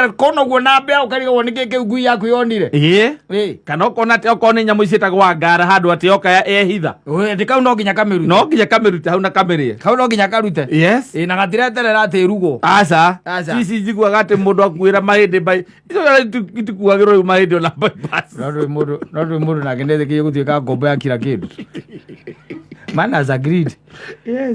Kona ũguo na mbĩa ũkarigagwo nĩ kĩ kĩu ngui yaku yonire. Ĩĩ. Ĩ. Kana ũkona atĩ okorwo nĩ nyamũ ciĩtagwo ngara handũ atĩ yoka yehitha. Ĩ, atĩ kau no nginya kamĩrute. No nginya kamĩrute hau na kamĩrĩe. Kau no nginya karute. Yes. Ĩ, na gatireterera atĩ ĩrugwo. Aca. Aca. Ici njiguaga atĩ mũndũ akuĩra mahĩndĩ bai. Icio itikuagĩrwo rĩu mahĩndĩ ona bypass. No ndũĩ mũndũ, no ndũĩ mũndũ nake nĩetĩkĩrie gũtuĩka ngombo ya kila kĩndũ. Man has agreed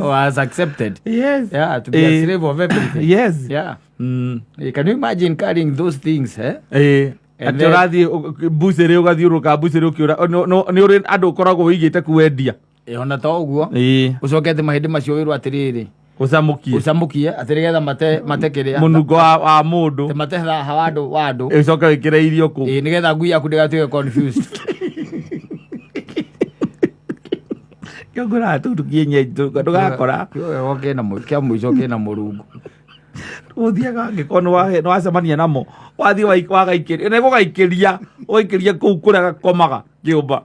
or has accepted. Yes. Yeah, to be a Eh. slave of everything. Yes. Yeah. Mm. Can you imagine carrying those things, eh? Ĩĩ. And Atĩ then- ũrathiĩ mbucĩrĩ ũgathiũrũrũka mbucĩrĩ ũkĩũra nĩ ũrĩ andũ ũkoragwo wĩigĩte kwendia. Ĩ, ona to ũguo. Ĩĩ. Ũcoke atĩ mahĩndĩ macio wĩrwo atĩrĩrĩ, Ũcamũkie. ũcamũkie atĩ nĩgetha mate mate kĩrĩa. Mũnungo wa mũndũ. Atĩ mate thaha wa andũ wa andũ. Ũcoke wĩkĩre irio kũu. Ĩ, nĩgetha ngui yaku ndĩgatuĩke confused. Kĩongũraga tũu tũkienyenji ndũgakora. Kĩo kĩna kĩa mũico kĩna mũrungu. Ũthiaga angĩkorwo nĩ wacemania namo wathiĩ wagaikĩria nĩ gũgaikĩria ũgaikĩria kũu kũrĩa gakomaga kĩũmba.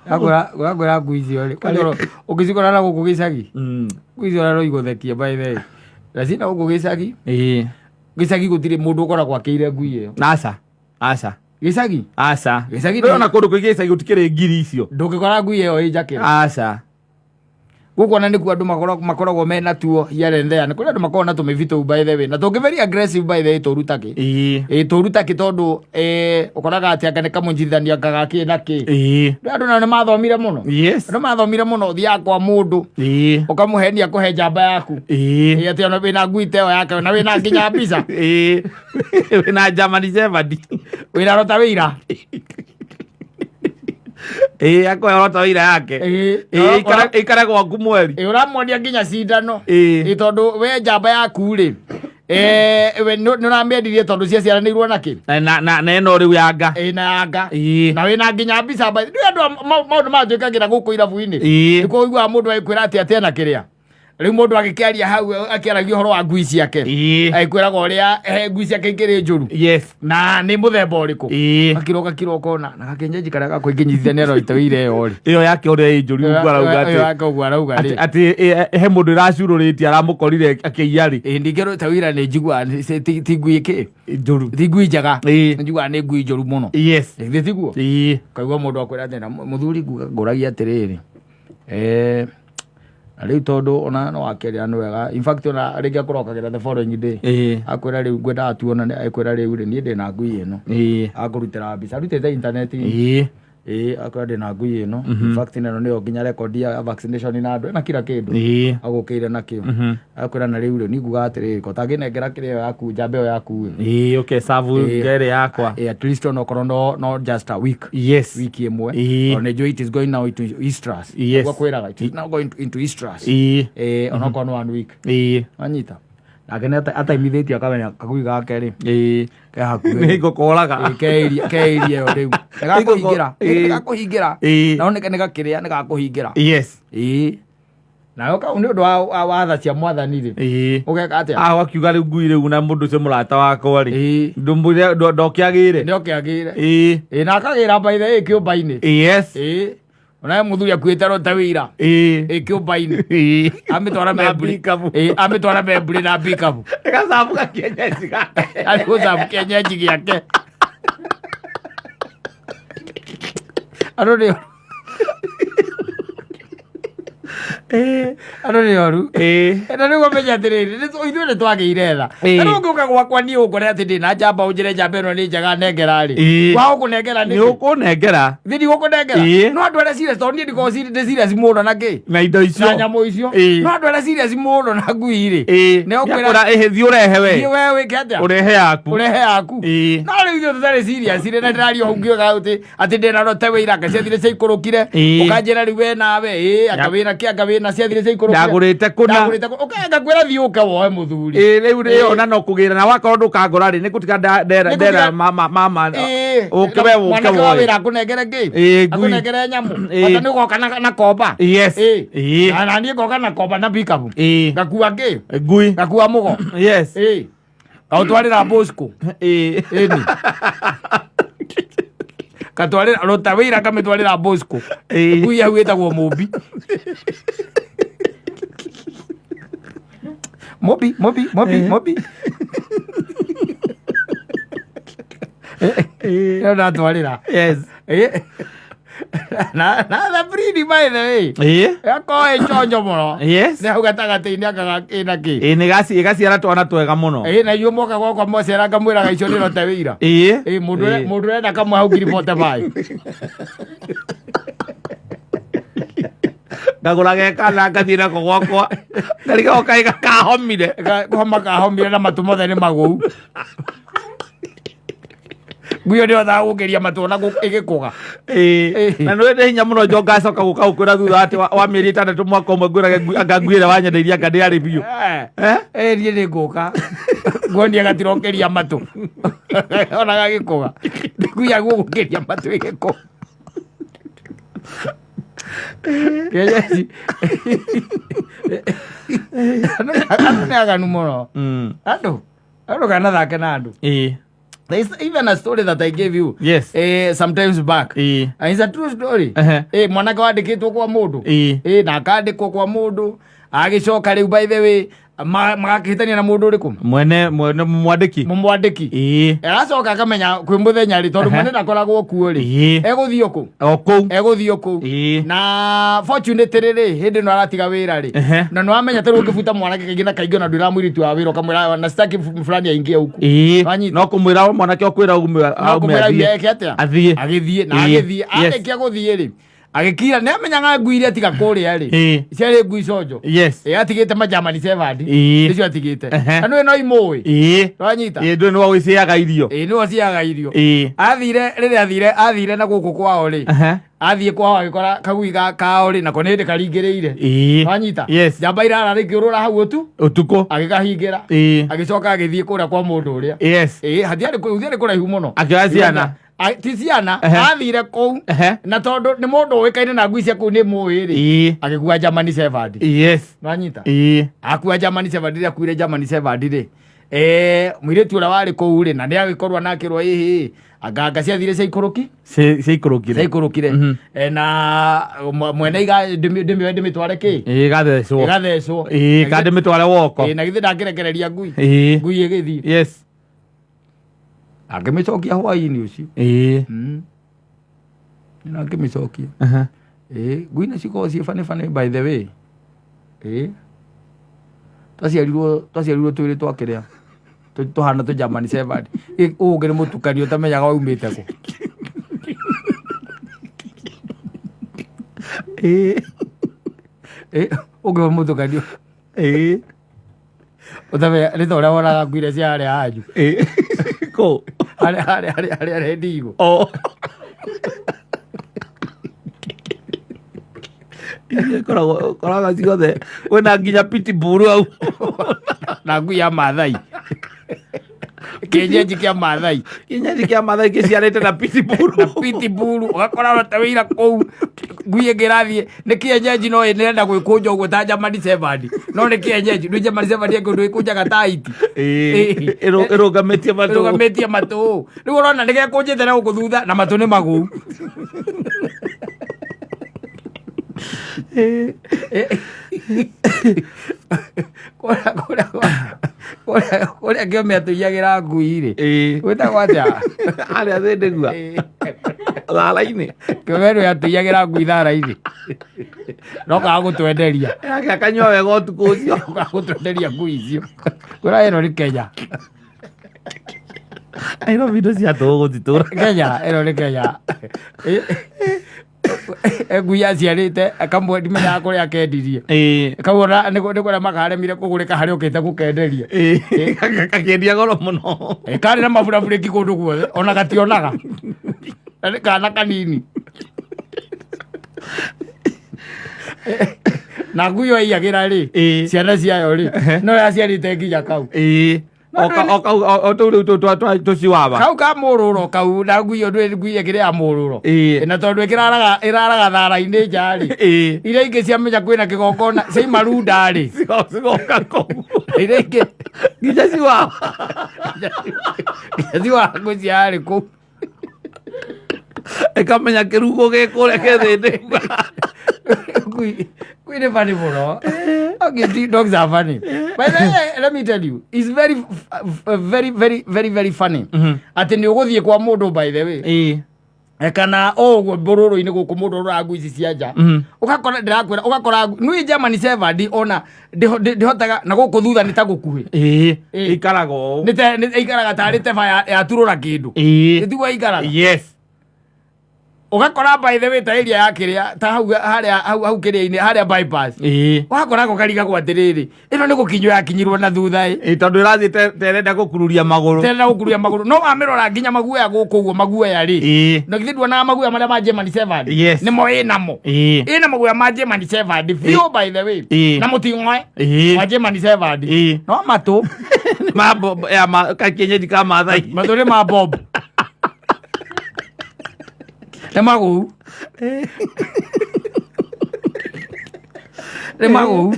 Ũrakwĩra ngui icio rĩ, kwanza ũngĩcikora na gũkũ gĩcagi, ngui icio no igũthekie by the way. Na cina gũkũ gĩcagi, Ĩĩ. gĩcagi gũtirĩ mũndũ ũkoragwo akĩire ngui ĩyo. Aca. Aca. Gĩcagi? Aca. Gĩcagi Ndũrona kũndũ kũingĩ gĩcagi gũtikĩrĩ ngiri icio. Ndũngĩkora ngui ĩyo ĩ njakĩre. Aca. Gũkũ ona nĩkuo andũ makoragwo mena tuo here and there. Nĩ kũrĩ andũ makoragwo na tũmĩbi tũu by the way. Na tũngĩ very aggressive by the way tũru takĩ. Ĩĩ. Ĩ tũru takĩ tondũ ũkoraga atĩ anga nĩ kamũnyitithania anga gakĩ na kĩ. Ĩĩ. Rĩu andũ nao nĩ mathomire mũno. Yes. Andũ mathomire mũno ũthiaga kwa mũndũ Ĩĩ. ũkamũhenia kũhe njamba yaku. Ĩĩ. Ĩ atĩ ona wĩna ngui ta ĩyo yake na wĩna nginya mbica. Ĩĩ. Wĩna German Shepherd. Wĩna rota wĩira. Ĩĩ akoya rota wĩira yake. Ĩĩ. Ĩĩ ikara gwaku mweri. Ĩ ũramuonia nginya cindano. Ĩĩ. Ĩ tondũ we njamba yaku rĩ we nĩ ũramĩendirie tondũ ciaciaranĩirwo na kĩ? Na ĩno rĩu yanga. Ĩ na yanga. Ĩĩ. Na wĩna nginya mbica mba. Rĩu andũ maũndũ maya twĩkagĩra gũkũ irabu-inĩ. Ĩĩ. Nĩkuo ũiguaga mũndũ agĩkwĩra atĩ atĩ ena kĩrĩa. Rĩu mũndũ agĩkĩaria hau akĩaragia ũhoro wa ngui ciake. Ĩĩ. Agĩkwĩraga ũrĩa ngui ciake ikĩrĩ njũru. Yes. Na nĩ mũthemba ũrĩkũ? Ĩĩ. Gakiro gakiro kona na gakĩnyenji karĩa gakwa ingĩnyitithania na itoire ĩyo rĩ. Ĩyo yake ũrĩa ĩ njũru ũguo arauga Ĩyo atĩ yake ũguo arauga rĩ. Atĩ he mũndũ ĩracurũrĩtie aramũkorire akĩiya rĩ. Ĩ ningĩ rũtawira nĩ njiguaga ti ngui kĩ? Njũru. Ti ngui njega. Ĩĩ. Nĩ njiguaga nĩ ngui njũru mũno. Yes. Githĩ tiguo? Ĩĩ. Kaigua mũndũ akwĩra atĩ na mũthuri ngũragia atĩrĩrĩ. Na rĩu tondũ ona no akĩaria nĩ wega. In fact ona rĩngĩ akũrokagĩra the following day. Ĩĩ. Akwĩra rĩu ngwendaga tuonane, akwĩra rĩu rĩ niĩ ndĩna ngui ĩno. Ĩĩ. Akũrutĩra mbica, arutĩte intaneti-inĩ. Ĩĩ. Ĩĩ, akwĩra ndĩna ngui ĩno. In fact ĩno nĩyo nginya record ya vaccination na andũ na kila kĩndũ. Ĩĩ. Agũkĩire nakĩo. Akwĩra na rĩu rĩ niĩ ngugaga atĩrĩrĩ, ko ũtangĩnengera kĩrĩa ĩyo yaku njamba ĩyo yaku ĩ. Ĩĩ, okay, serve Ĩĩ. ngere yakwa. Ĩĩ, at least onokorwo no just a week. Yes. Wiki ĩmwe. Ĩĩ. Tondũ nĩnjũĩ it is going now into estrus. Yes. Ũguo akwĩraga, it is now going into estrus. Ĩĩ. Ĩĩ, onokorwo nĩ one week. Ĩĩ. Wanyita? Nake nĩ ataimithĩtie akamenya kagui gake rĩ. Ĩĩ. Ke hakuhĩ. Nĩ ngũkoraga. Ĩĩ, ke area ĩyo rĩu. Nĩ gakũhingĩra. Ĩĩ. Nĩ gakũhingĩra. Ĩĩ. Na nĩ gakĩrĩa, nĩ gakũhingĩra. Yes. Ĩĩ. Nayo kau nĩ ũndũ wa tha cia mwathani rĩ. Ĩĩ. Ũgeka atĩa? Ah, wakiuga rĩu ngui rĩu na mũndũ ũcio mũrata wakwa rĩ. Ĩĩ. Ndũmwĩre ndokĩagĩre. Nĩ okĩagĩre. Ĩĩ. Ĩĩ, na akagĩra by the way kĩũmba-inĩ. Yes. Ĩĩ. Onawe mũthuri akuĩte rota wĩira. Ĩĩ. Ĩĩ, kĩũmba-inĩ. Ĩĩ. Amĩtwara Na memburi. pikabu. Ĩĩ, amĩtwara memburi na pikabu. Gacabu gakienyeji gake. Arĩ gũcabu kĩenyenji gĩake. Andũ nĩ andũ nĩ oru. Ĩĩ. Na rĩu ũmenye atĩrĩrĩ, ithuĩ nĩ twagĩire tha. Ĩĩ. Na rĩu ũngĩũka gwakwa niĩ ũngore atĩ ndĩna njamba ũnjĩre njamba ĩno nĩ njega nengera rĩ. Ĩĩ. Wa gũkũnengera Nĩ nĩkĩ? ũkũnengera. Niĩ ndigũkũnengera. Ĩĩ. No andũ arĩa serious tondũ niĩ ndikoragwo ndĩ serious mũno na kĩ? Na indo icio. Na nyamũ icio. Ĩĩ. No andũ arĩa serious mũno na ngui rĩ. Ĩĩ. Nĩ ũkwĩra Nĩakwĩra, ĩhĩ thiĩ ũrehe we. Thiĩ we wĩke atĩa? Ũrehe yaku. Ũrehe yaku. Ĩĩ. No rĩu ithuĩ tũtarĩ serious rĩ, na ndĩraria ũguo ngiuga atĩ atĩ ndĩna rote wĩira anga ciathire ciaikũrũkire. Ĩĩ. Ũkanjĩra rĩu we nawe, ĩĩ, anga wĩna kĩ, anga wĩna ciathire ciaikũrũkire. Ndagũrĩte kũna. Ndagũrĩte kũna. Ũkanga ngwĩra thiĩ ũke woe mũthuri. Ĩĩ, rĩu rĩ ona no kũgĩra na wakorwo ndũkangora rĩ nĩ gũtiga ndera Nĩ ndera kũtiga- mama mama Ĩĩ. ũke we ũke Mwanake wa woe. wĩra akũnengere kĩ? Ĩĩ, ngui. Akũnengere nyamũ. Ĩĩ. Bata nĩ ũgoka na komba. Yes. Ĩĩ. Ĩĩ. Na niĩ ngoka na komba na pikabu. Ĩĩ. Ngakua kĩ? Ngui. Ngakua mũgo. Yes. Ĩĩ. Kaũtwarĩra Bosco. Ĩĩ. Ĩni. Katwarĩra rota wĩira kamĩtwarĩra Bosco. Ĩĩ. Ngui hau ĩtagwo Mũmbi. Mũmbi, Mũmbi, Mũmbi, Mũmbi. Ĩyo ndatwarĩra. Yes. Na the breed, by the way, yakorwo ĩ chonjo mũno. Nĩ hau gatagatĩ-inĩ akaga kĩna kĩ. Ĩĩ, nĩ ĩgaciara twana twega mũno. Ĩ, na inyuĩ mwoka gwakwa mwacera ngamwĩraga icio nĩ rote wĩira. Ĩ, mũndũ mũndũ ũrenda kamwe hau 45,000. Ngagũra gekana ngathiĩ nako gwakwa ngarigagwo kaĩ gakahomire. Kũhoma kahomire na matũ mothe nĩ magũu. Nguo nĩ hotaga gũkĩria matũ ona ĩgĩkũga. Na nĩ wĩndĩ hinya mũno njo ngacoka gũka gũkwĩra thutha atĩ wa mĩeri 6 mwaka ũmwe ngwĩrage anga ngui ĩrĩa wanyendeirie anga ndĩarĩ biũ. Eh? Eh, niĩ nĩ ngũka nguonia gatirokĩria matũ ona gagĩkũga, ngui yaguo gũkĩria matũ ĩgĩkũga. Kienyeji. Andũ nĩ aganu mũno. Andũ kanathake na andũ. There is even a story that I gave you sometimes back. And it's a true story. Mwanake wandĩkĩtwo kwa mũndũ. Na akandĩkwo kwa mũndũ, agĩcoka rĩu, by the way, magakĩhĩtania na mũndũ ũrĩkũ? Mwene mwandĩki. Mũmwandĩki. Agacoka akamenya kwĩ mũthenya rĩ, tondũ mwene ndakoragwo kuo rĩ, egũthiĩ kũ? O kũu. Egũthiĩ kũu. Na fortunately rĩ, hĩndĩ ĩno aratiga wĩra rĩ, na nĩ wamenya tarĩu ũngĩbuta mwanake kaingĩ na kaingĩ ona ndwĩra mũirĩtu wa wĩra, ũkamwĩra na sitaki fulani aingie huku. Wanyita? No kũmwĩra mwanake ũkwĩra aume. No Aume kũmwĩra athiĩ. eke atĩa? Athiĩ. Agĩthiĩ na agĩthiĩ. Arĩkia gũthiĩ rĩ, agĩkira nĩ amenyaga ngui iria tiga kũrĩa rĩ, ciarĩ ngui conjo. Ĩ, atigĩte ma German Shepherd. Nĩcio atigĩte. Na nĩwe no imũĩ. Wanyita? Ĩĩ, ndũĩ nĩwe wĩciaga irio. Ĩ, nĩwe ciaga irio. Athire, rĩrĩa athire na gũkũ kwao rĩ, athiĩ kwao agĩkora kagui kao rĩ, nako nĩ hĩndĩ karingĩrĩire. Wanyita? Yes. Njamba irara rĩkĩũrũra hau ũtu. Ũtukũ. Agĩkahingĩra. Agĩcoka agĩthiĩ kũrĩa kwa mũndũ ũrĩa. Ĩ, hatiarĩ kũraihu mũno. Akĩoya ciana. Ti ciana. Athire kũu na tondũ nĩ mũndũ ũĩkaine na ngui cia kũu nĩ mũĩ rĩ, agĩkua German Shepherd. Nwanyita? Akua German Shepherd rĩ, akuire German Shepherd rĩ, mũirĩtu ũrĩa warĩ kũu rĩ, na nĩ agĩkorwo nakĩrwo ĩhĩ anganga ciathire ciaikũrũki. Ciaikũrũkire. Ciaikũrũkire. Na mwene iga ndĩmĩoe ndĩmĩtware kĩ? Ĩĩ, gathecwo. Ĩgathecwo. Ĩĩ, ka ndĩmĩtware woko. Na githĩ ndangĩrekereria ngui? Ngui ĩgĩthiĩ. Angĩmĩcokia hwaĩ-inĩ ũcio. Na angĩmĩcokia. Ĩĩ, ngui nĩ cikoragwo ciĩ funny funny, by the way. Ĩĩ, twaciarirwo twĩrĩ twakĩrĩa tũhana tũ German Shepherd. Ĩ, ũũ ũngĩ nĩ mũtukanio ũtamenyaga waumĩte kũ. Ĩ, ũngĩ wa mũtukanio ũtamenya nĩ ta ũrĩa wonaga ngui iria cia harĩa hanyu. Ĩĩ. Kũ? Harĩa rendigo. O. Iria ikoragwo koraga ciothe kwĩna nginya pitbull hau. Na ngui ya Mathai, kĩenyenji kĩa Mathai. Kĩenyenji kĩa Mathai kĩciarĩte na pitbull. Na pitbull, ũgakora ona ta wĩira kũu ngui ĩngĩ ĩrathiĩ nĩ kĩenyenji, no ĩrenda gwĩkũnja ũguo ta German Shepherd, no nĩ kĩenyenji. Nĩ German Shepherd ĩngĩ ũndũ ĩkũnjaga ta iti. Ĩrũgamĩtie matũ. Ĩrũgamĩtie matũ. Rĩu ũrona nĩ gekũnjĩte na gũkũ thutha na matũ nĩ magũu. Kũrĩa kĩome atũiyagĩra ngui rĩ, gwĩtagwo atĩa? Harĩa thĩndĩgua thara-inĩ. Kĩome nĩ atũiyagĩra ngui thara-inĩ, no kaga gũtwenderia. Yake akanyua wega ũtukũ ũcio. Kaga gũtwenderia ngui icio. Kũrĩa ĩno nĩ Kenya. Nairobi indo cia tũhũ gũtitũra. Kenya, ĩno nĩ Kenya. Ngui aciarĩte akamwe, ndimenyaga kũrĩa akendirie. Kau ona nĩ kũrĩa makaremire kũgũrĩka harĩa ũkĩte gũkenderia. Gakĩendia goro mũno. Karĩ na maburaburĩki kũndũ guothe, ona gationaga, na nĩ kana kanini. Na ngui ĩyo ĩiyagĩra rĩ, ciana ciayo rĩ, no yaciarĩte nginya kau. O tũu rĩu tũciwaba. Kau ka mũrũro kau, na ngui ĩyo ndũĩ ngui ĩkĩrĩ ya mũrũro. Na tondũ ĩkĩraraga ĩraraga thara-inĩ nja rĩ, iria ingĩ ciamenya kwĩna kĩgongona ciaima runda rĩ, Cigoka kũu. Iria ingĩ nginya ciwaba. Nginya ciwaba ciarĩ kũu. Ĩkamenya kĩrugo gĩ kũrĩa kethĩndĩ. Ngui. Ngui nĩ funny mũno. Okay, dogs are funny. By the way, let me tell you, it's very, very, very, very, very funny. Atĩ nĩ ũgũthiĩ kwa mũndũ by the way. Kana o ũguo mbũrũrũ-inĩ gũkũ mũndũ ũroraga ngui ici cia nja. Ũgakora ndĩrakwĩra ũgakora nui German Shepherd ona ndĩhotaga na gũkũ thutha nĩ ta gũkuhĩ. Ikaraga ũũ. Nĩ ikaraga tarĩ teba yaturũra kĩndũ. Nĩtiguo ikaraga. Yes. Ũgakora by the way ta area ya kĩrĩa ta hau harĩa hau hau kĩrĩa-inĩ harĩa bypass. Ũgakora gũkarigagwo atĩrĩrĩ ĩno nĩ gũkinywo yakinyirwo na thutha ĩ. Tondũ ĩrathiĩ ta ĩrenda gũkururia magũrũ. Terenda gũkururia magũrũ no wamĩrora nginya maguoya gũkũ ũguo maguoya rĩ. Na githĩ nduonaga maguoya marĩa ma German Shepherd? Yes. Nĩmo ĩnamo. Ĩna maguoya ma German Shepherd biũ by the way. Na mũting'oe wa German Shepherd. No matũ. Ma ya ma ka kienyeji ka Maathai. Matũ nĩ ma Bob. Nĩ magũu. Nĩ magũu.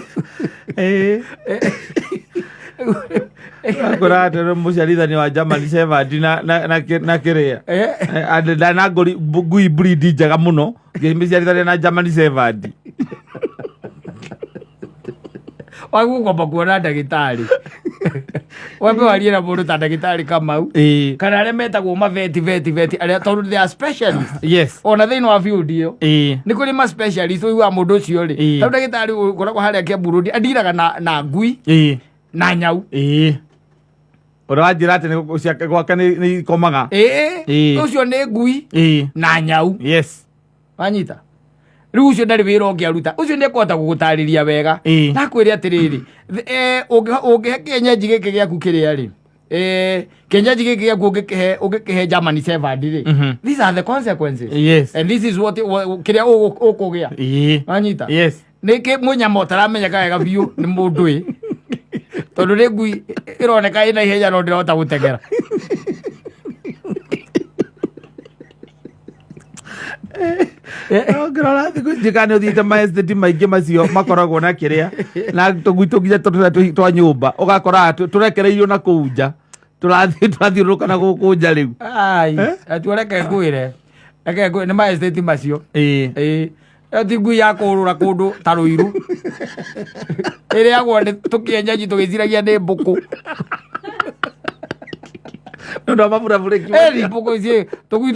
Ngora atĩ nĩ mũciarithania wa German Shepherd na kĩrĩa. Na ngũri ngui breed njega mũno ngĩmĩciarithania na German Shepherd. Wagwo kwamba kuona ndagĩtarĩ. Wambe warie na mũndũ ta ndagĩtarĩ Kamau. Kana arĩa metagwo maveti veti veti arĩa tondũ they are specialists. Yes. Ona thĩinĩ wa field ĩyo. Nĩ kũrĩ ma specialist ũiguaga mũndũ ũcio rĩ. Tarĩu ndagĩtarĩ ũkoragwo harĩa Kiambu Road andiraga na ngui na nyau. Ũrĩa wanjĩra atĩ nĩ ciake gwake nĩ ikomaga. Ũcio nĩ ngui na nyau. Yes. Wanyita? Rĩu ũcio ndarĩ wĩra ũngĩ aruta. Ũcio nĩ ekũhota gũgũtarĩria wega. Nakwĩre atĩrĩrĩ, ũngĩhe kĩenyenji gĩkĩ gĩaku kĩrĩa rĩ, kĩenyenji gĩkĩ gĩaku ũngĩkĩhe German Shepherd rĩ, these are the consequences. Yes. And this is what kĩrĩa ũkũgĩa. Wanyita? Yes. Nĩ kĩ mũnyama ũtaramenyeka wega biũ nĩ mũndũ ĩ. Tondũ nĩ ngui ĩroneka ĩna ihenya no ndĩrahota gũteng'era. Ngĩrora thikũ ici kana nĩ ũthiĩte ma estate maingĩ macio makoragwo na kĩrĩa na tũgui tũnginya tũrĩa twa nyũmba ũgakora tũrekereirio na kũu nja tũrathiĩ tũrathiũrũrũka na gũkũ nja rĩu. Ai, atuo reke ngwĩre. Reke ngwĩre nĩ ma estate macio. Ĩyo ti ngui ya kũũrũra kũndũ ta rũiru. Ĩrĩagwo nĩ tũkĩenyenji tũgĩciragia nĩ mbũkũ. Nĩ ũndũ wa maburabũrĩki. Nĩ mbũkũ ici tũgui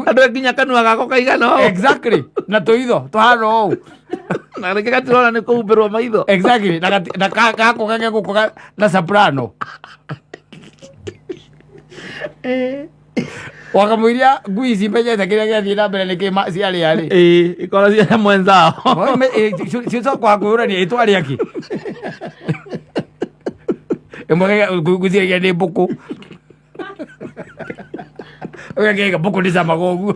Andũ nginya kanua gako kaigana ũũ. Exactly. Na tũitho tũhana ũũ. Na rĩngĩ gatirona nĩ kũhumbĩrwo maitho. Exactly. Na gako gake gũkũ na soprano. Wakamũiria ngui ici menyete kĩrĩa gĩathiĩ na mbere nĩkĩ ciarĩa rĩ. Ikorwo ciarĩa mwenzao. Cicoka kwĩyũrania ĩtwarĩa kĩ? Ĩmwe ngwĩciragia nĩ mbũkũ. Ũgakĩiga mbũkũ nĩ camaga ũguo.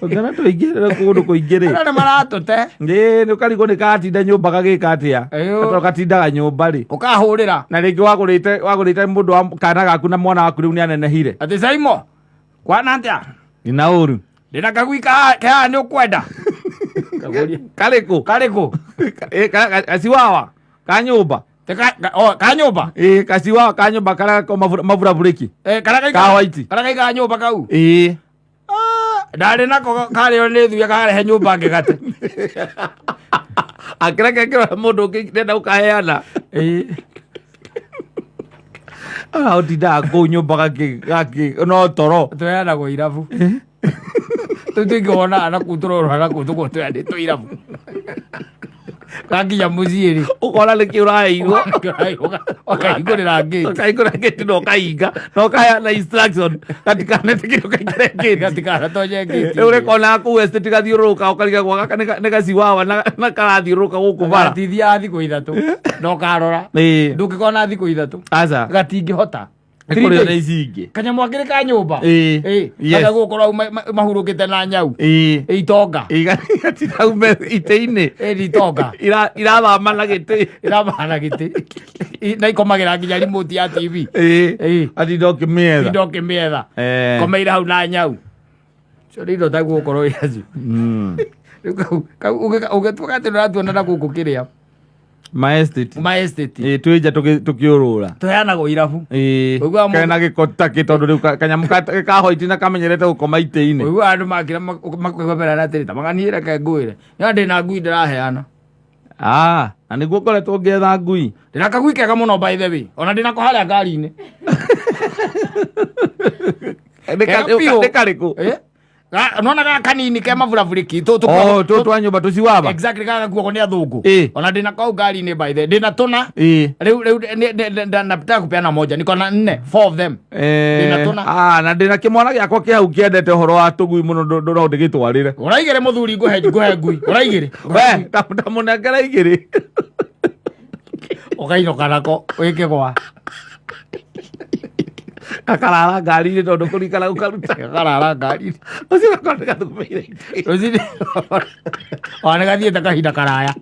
Ũngĩona tũingĩ kũndũ kũingĩ rĩ. Andũ nĩ maratũte. Nĩ ũkarigwo nĩ katinda nyũmba gagĩka atĩa. Tondũ gatindaga nyũmba rĩ. Ũkahũrĩra. Na rĩngĩ wagũrĩte mũndũ wa kana gaku na mwana waku rĩu nĩ anenehire. Atĩ Saimo, kwana atĩa? Nina ũru. Ndĩna kagui kahaha nĩ ũkwenda? Karĩkũ? Karĩkũ? Gaciwawa ka nyũmba. Ka nyũmba? Gaciwawa ka nyũmba karĩa ko maburabũrĩki. Karĩa Ka white. Karĩa gaikaraga nyũmba kau? Ndarĩ nako karĩo nĩ thuya karehe nyũmba ngĩgate. Akĩreke kĩrora mũndũ ũngĩ ndenda gũkaheana. Ũtindaga kũu nyũmba gakĩ no toro. Tũheanagwo irabu. Tũu tũingĩwonaga na kũu tũrorora na kũu tũkorwo tũheanĩtwo irabu. Gakinya mũciĩ rĩ. Ũkona nĩkĩ ũraheirwo. Ũkahingũrĩra gate. Ũkahingũra gate na ũkahinga na ũkaheana instruction gatikanetĩkĩre ũkaingĩre gate. Gatikanatonye gate. Rĩu ũrĩkonaga kũu estate gathiũrũrũka ũkarigagwo gaka nĩ gaciwawa na karathiũrũrũka gũkũ bara. Gatithiaga thikũ ithatũ na ũkarora. Ndũngĩkona thikũ ithatũ. Aca. Gatingĩhota. Nĩ kũrĩo nĩ ici ingĩ. Kanyamũ akĩrĩ ka nyũmba. Yes. Kana gũkorwo mahurũkĩte na nyau. Itonga. Gatiraume itĩ-inĩ. Nĩ itonga. Irathama na gĩtĩ. Irathama na gĩtĩ. Na ikomagĩra nginya remote ya TV. Atinda ũkĩmĩetha. Atinda ũkĩmĩetha. Komeire hau na nyau. Cio nĩ indo taguo ũkorwo wĩ acio. Rĩu kau ũngĩtuĩka atĩ ndũratuona na gũkũ kĩrĩa. Ma estate. Ma estate. Ĩ, twĩ nja tũkĩũrũra. Tũheanagwo irabu. Ĩ, Ũiguaga mũndũ- kena gĩko ta kĩ tondũ rĩu kanyamũ ka hoiti na kamenyerete gũkoma itĩ-inĩ. Ũiguaga andũ makĩra makoiga mbere atĩrĩ, ta maganiĩ reke ngwĩre, nĩona ndĩna ngui ndĩraheana. Ah, na nĩguo ngoretwo ngĩetha ngui. Ndĩna kagui kega mũno, by the way, ona ndĩnako harĩa ngari-inĩ. Nĩ Kega biũ. Nĩ karĩkũ? Eh? Nona gaka kanini ke maburaburi tũ Oh, tũ twa nyũmba tũciwaba. Exactly, gaka gakuagwo nĩ athũngũ. Ona ndĩna kau ngari-inĩ, by the way, ndĩna tũna. Rĩu rĩu nataka kupeana moja, niko na nne, four of them. Ndĩna tũna. Ah, na ndĩna kĩmwana gĩakwa kĩ hau kĩendete ũhoro wa tũgui mũno, no ndĩgĩtwarĩre. Ũraigĩre mũthuri, ngũhe ngũhe ngui, ũraigĩre. We, ndamũnengera igĩrĩ. Ũkainũka nako wĩkĩgwa. Gakarara ngari-inĩ tondũ kũrikara gũkaruta. Gakarara ngari-inĩ. Ũcio gakora nĩ gathugumĩire itĩ. Rũcinĩ ona nĩ gathiĩte kahinda karaya.